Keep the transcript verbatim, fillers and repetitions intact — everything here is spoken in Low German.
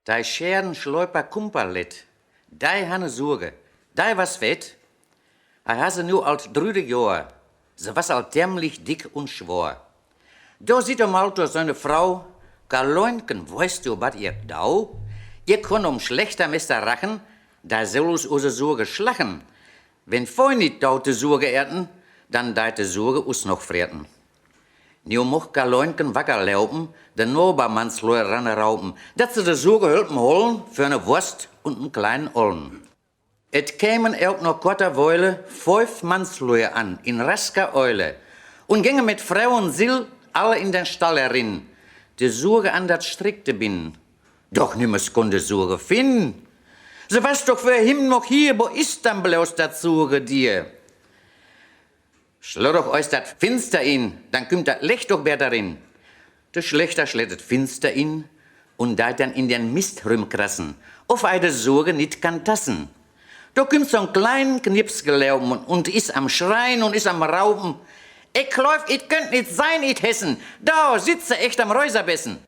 De Scherenslöper Kumperlet, de harr 'ne Suge, de was fett. He harr se nu al 't drüdde Johr, se was al temlich dick un swoor. Do sitt em al to siene Frau: Karlönken, weetst du, wat ik dau? Ik kunn em Slechtermester rachen, de sall us use Suge slachen. Wenn wi nit daut de Suge eten, dann deit de Suge us noch freten. Nu much Karlönken wacker lopen, de Nobermannslüe ranne raupen, dat se de Suge hölpen hollen för 'ne Wust un en kleinen Ollen. Et kemen ok na korter Weile fief Mannslüe an in rasker Eile un gingen mit Freuensill alle in den Stall herin, de Suge an dat Strick to binnen. Doch nümmers kunn de Suge finnen. Se was doch vörhen noch hier, wo is dann bloß dat Sugedier? Slott doch eis dat Finster in, dann kümmt dat Lecht doch beter rin. De Slechter slett et Finster in un deit denn in den Mist rümkrassen, of ei de Suge nit kann tassen. Do kümmt so'n klein Knips gelopen un is am Schreien un is am Raupen: Ik glööv, ik köönt nit sehn, ik Hessen, do sitt se echt am Röserbessen.